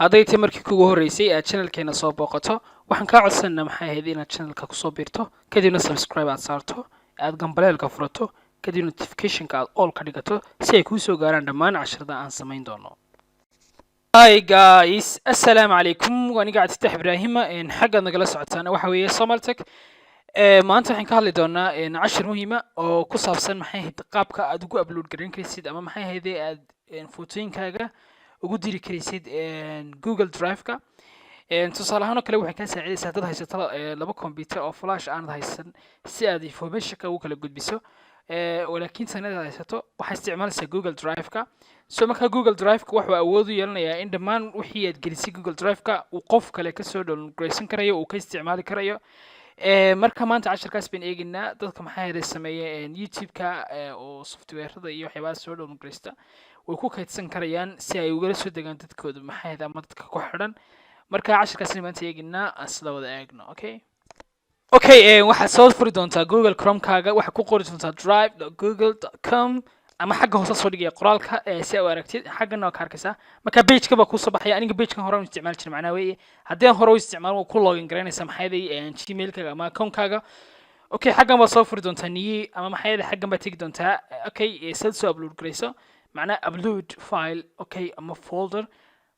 Hadday tay markii kugu horreysay aad channelkeena soo booqato, waxaan kaa codsanaa, maxay ahayd, inaad channelka kusoo biirto, kadibna subscribe aad saarto, aad gambaleelka furato, kadib notificationka aad all ka dhigato si ay kuu soo gaaraan dhammaan casharada aan samayn doono. Hi guys, assalaamu calaykum. Waa aniga Cabdifatax Ibraahima. Xaggaad nagala socotaan waxa weeye Somaltech. Maanta waxaan ka hadli doonaa cashir muhiima oo ku saabsan, maxay ahayd, qaabka aad ugu upload garan karaysid ama, maxay ahayd, aad footooyinkaaga ugu diri karaysid Google Drive-ka. Tusaale ahaan oo kale, waxay kaa saacidaysaa dad haysato laba computer oo flash aanad haysan si aad informationka ugu kala gudbiso, oo laakiin sanad aad haysato waxaa isticmaalaysaa Google Drive-ka. So markaa Google Drive-ka wuxuu awood u yeelanayaa in dhammaan wixii aad gelisay Google Drive-ka uu qof kale kasoo download garaysan karayo, uu ka isticmaali karayo. Marka maanta casharkaas baan eegaynaa. Dadka, maxaa yeelay, sameeya YouTube-ka oo software-ada iyo waxyaabaha soo download garaysta way ku kaydsan karayaan si ay ugala soo degaan dadkooda, maxaa yeelay, ama dadka ku xidhan. Marka casharkaasna maanta eegaynaa, aan sida wada eegno. Okay, waxaad soo furi doontaa Google Chrome-kaaga. Waxaad ku qori doontaa drive.google.com ama xagga hoose soo dhigaya qoraalka si aad u aragtid. Xaggana waa ka arkaysaa. Marka page-ka baa kuusoo baxaya. Aniga page-kan hore u isticmaali jiray, macnaha weeye haddii aan hore u isticmaalo, waa ku login garaynaysaa, maxaa yeelay, Gmail-kaaga ama account-kaaga. Okay, xaggan baad soo furi doontaa new ama, maxaa yeelay, xaggan baad tegi doontaa. Okay, saad soo upload garayso, macnaha upload file, okay, ama folder.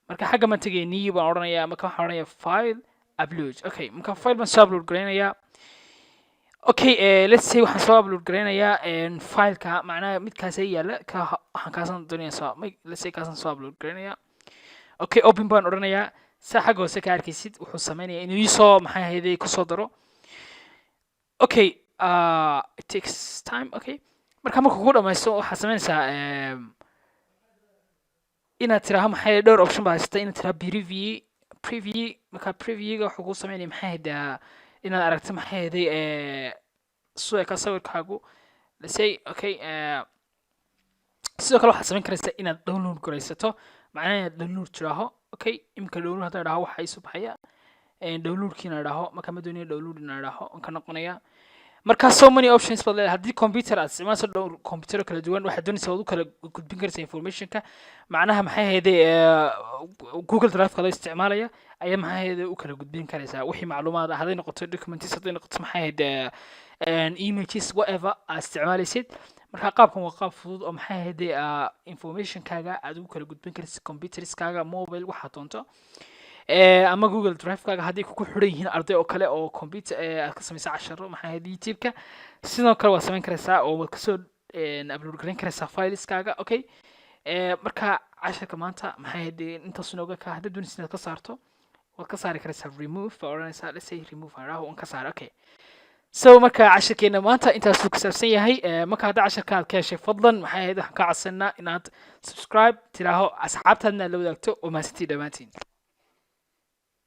Marka xaggan baan tegaya, new baan odhanayaa. Marka waxaan odhanayaa file upload. Okay, marka file baan soo upload garaynayaa. Okay, let's say waxaan soo upload garaynayaa fileka, macnaha midkaas ay yaala ka waxaan kaasan doonaya soo, let's say kaasaan soo upload garaynayaa. Okay, open baan odhanayaa. Saa xagga hoose ka arkaysid, wuxuu sameynayaa inuu iisoo, maxay ahayday, kusoo daro. Okay, it takes time. Okay, marka markuu ku dhamaysto, waxaad sameynaysaa inaad tiraahdo, maxay, dhowr option baa haysata: inaad tiraahdo preview. Preview, marka previewga wuxuu kuu sameynaya, maxay ahayd, inaad aragto, maxay ahayd, sida ka sawirkaagu, let's say. Okay, sidoo kale waxaad samayn karaysaa inaad download garaysato, macnaha inaad download tiraaho. Okay, imika download haddaan idhaho, waxaa iisoo baxaya downloadkiina idhaho. Marka ma doonayo download ina idhaho, waan ka noqonaya. Marka so many options baad leedahay. Haddii computer aad isticmaalayso, dhowr computer oo kala duwan waxaad doonaysaa, waad u kala gudbin karaysaa informationka, macnaha, maxay ahayde, Google Drive-ka loo isticmaalaya ayaa, maxay ahayde, u kala gudbin karaysaa wixii macluumaad ah, hadday noqoto documents, hadday noqoto, maxay ahayde, images, whatever aad isticmaalaysid. Marka qaabkan waa qaab fudud oo, maxay ahayde, informationkaaga aad ugu kala gudbin karaysid computerskaaga, mobile, waxaad doonto, ama Google Drive-kaaga hadday kugu xidhan yihiin arday oo kale oo computer aad ka samaysa casharo, maxay ahayd, YouTube-ka sidoo kale waad samayn karaysaa oo waad kasoo upload garayn karaysaa fileskaaga. Okay, marka casharka maanta, maxay ahayd, intaas inooga ka. Haddaad doonaysid inaad ka saarto, waad ka saari karaysaa. Remove baa odhanaysaa. Let's say remove aan idhaho, waan ka saara. Okay, so marka casharkeena maanta intaasuu ku saabsan yahay. Marka hadda casharka aad ka heshay, fadlan, maxay ahayd, waxaan kaa codsanaa inaad subscribe tiraaho, asxaabtaadna aad la wadaagto oo mahadsantii dhammaantiin.